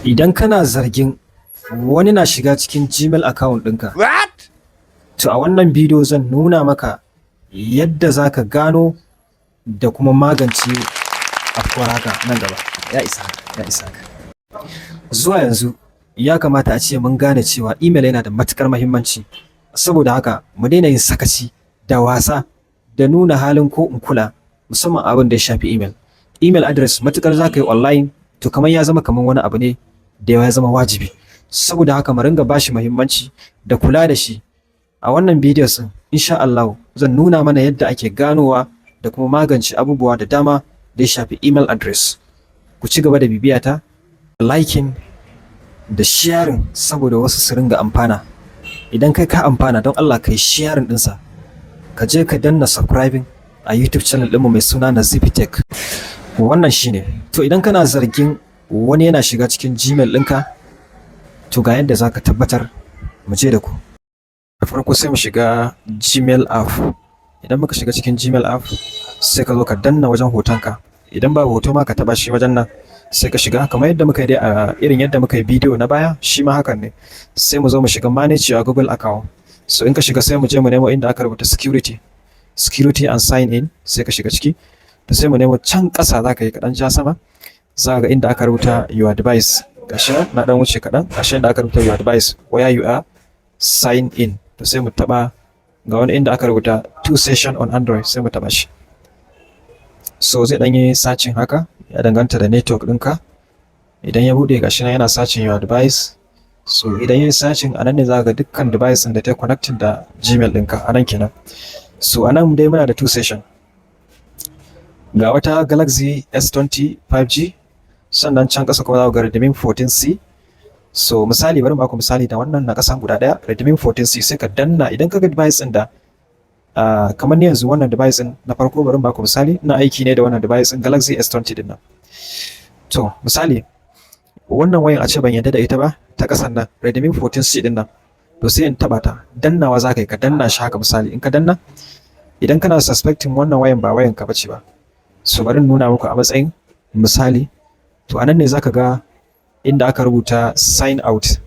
Idan kana zargin wani na shiga cikin Gmail account ɗinka, What? to a wannan bidiyo zan nuna maka yadda za ka gano da kuma magance afkuwar haka nan gaba. Ya isa haka, ya isa haka. Zuwa yanzu ya kamata a ce mun gane cewa email yana da matuƙar muhimmanci. Saboda haka mu daina yin sakaci da wasa da nuna halin ko in kula, musamman abin da ya shafi email. Email address, matuƙar za ka yi online, to kamar ya zama kamar wani abu ne da ya zama wajibi. Saboda haka mu ringa bashi muhimmanci da kula da shi. A wannan videos ɗin, insha Allah, zan nuna mana yadda ake ganowa da kuma magance abubuwa da dama da ya shafi email address. Ku ci gaba da bibiya ta, liking da sharing, saboda wasu su ringa amfana. Idan kai ka amfana, don Allah kai sharing ɗinsa. Ka je ka danna subscribing a YouTube channel ɗinmu mai suna Nazifi Tech. Wannan shine. To, idan kana zargin wani yana shiga cikin Gmail ɗinka, to ga yadda za ka tabbatar. Mu je da ku. Da farko sai mu shiga Gmail app. Idan muka shiga cikin Gmail app, sai ka zo ka danna wajen hotonka. Idan babu hoto ma, ka taɓa shi wajen nan, sai ka shiga kamar yadda muka yi dai a irin yadda muka yi bidiyo na baya, shi ma hakan ne. Sai mu zo mu shiga "Manage your Google account". So in ka shiga, sai mu je mu nemo inda aka rubuta "Security", "Security and sign in", sai ka shiga ciki. To, sai mu nemo can ƙasa, za ka yi kaɗan ja sama, za ga inda aka rubuta "Your device". Gashi nan, na ɗan wuce kaɗan, gashi inda aka rubuta "Your device", "Where you are sign in". To, sai mu taɓa, ga wani inda aka rubuta "Two session on Android", sai mu taɓa shi. So zai ɗan yi searching haka, ya danganta da network ɗinka. Idan ya buɗe, gashi nan yana searching your device. So idan ya yi searching, a nan ne za ga dukkan device ɗin da ta connecting da Gmail ɗinka, a nan kenan. So a nan dai muna da two session. Ga wata Galaxy S20 5G, sannan can ƙasa kuma za ku ga Redmi 14C. So misali, bari mu baku misali da wannan na ƙasan guda ɗaya, Redmi 14C. Sai ka danna idan ka ga device ɗin da kamar ni yanzu wannan device ɗin na farko, bari mu baku misali, ina aiki ne da wannan device ɗin, Galaxy S20 ɗin nan. To, misali wannan wayan a ce ban yarda da ita ba, ta ƙasan nan, Redmi 14C ɗin nan, to sai in taɓa ta. Dannawa za ka yi, ka danna shi haka. Misali in ka danna, idan kana suspecting wannan wayan ba wayan ka bace ba, so bari in nuna muku a matsayin misali. To, anan ne zaka ga inda aka rubuta "Sign out".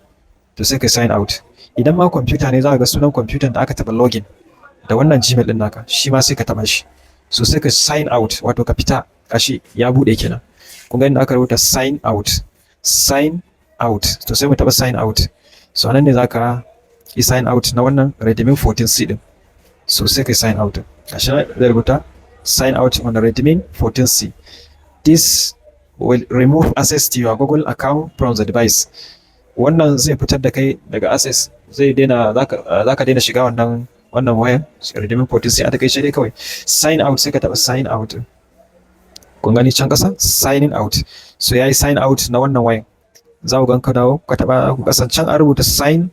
To, sai ka sign out. Idan ma kwamfuta ne, za ka ga sunan kwamfutan da aka taɓa login da wannan Gmail ɗin naka, shi ma sai ka taɓa shi. So sai ka sign out, wato ka fita. Gashi ya buɗe kenan. Kun ga inda aka rubuta "Sign out", "Sign out". To, sai mu taɓa "Sign out". So anan ne za ka yi sign out na wannan Redmi 14C ɗin. So sai ka sign out. Gashi nan zai rubuta "Sign out on the Redmi 14C. This will remove access to your Google account from the device." Wannan zai fitar da kai daga access, zai daina, zaka daina shiga wannan wayan Redmi 14C. A takaice dai kawai sign out, sai ka taɓa "Sign out". Kun gani can ƙasa, "Signing out". So yayi sign out na wannan wayan. Za ku gan ka dawo ka taɓa ku ƙasan can, an rubuta "Sign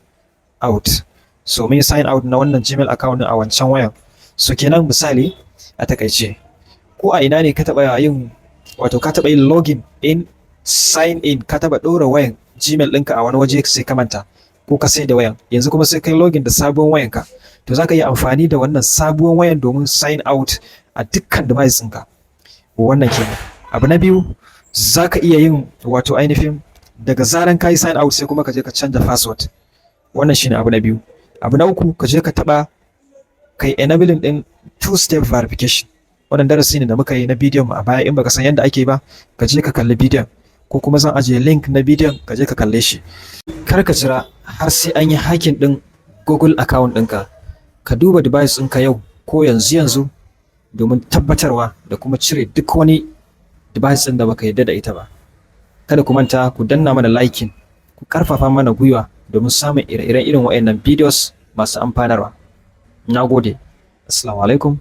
out". So mun yi sign out na wannan Gmail account a wancan wayan. So kenan misali a takaice, ko a ina ne ka taɓa yin, wato ka taɓa yin login in, sign in, ka taɓa ɗora wayan Gmail ɗinka a wani waje, sai ka manta ko ka sai da wayan, yanzu kuma sai kai login da sabuwar wayanka, to za ka iya amfani da wannan sabuwar wayan domin sign out a dukkan device ɗinka. Wannan kenan. Abu na biyu, za ka iya yin, wato ainihin daga zaran ka yi sign out, sai kuma ka je ka canza password. Wannan shine abu na biyu. Abu na uku, ka je ka taɓa kai enabling ɗin two step verification. Wannan darasi ne da muka yi na bidiyon mu a baya. In baka san yadda ake ba, ka je ka kalli bidiyon, ko kuma zan ajiye link na bidiyon, ka je ka kalle shi. Kar ka jira har sai an yi hacking ɗin Google account ɗinka. Ka duba device ɗinka yau ko yanzu yanzu domin tabbatarwa da kuma cire duk wani device ɗin da baka yarda da ita ba. Kada ku manta ku danna mana liking, ku karfafa mana gwiwa domin samun ire-iren irin waɗannan videos masu amfanarwa. Na gode. Assalamu alaikum.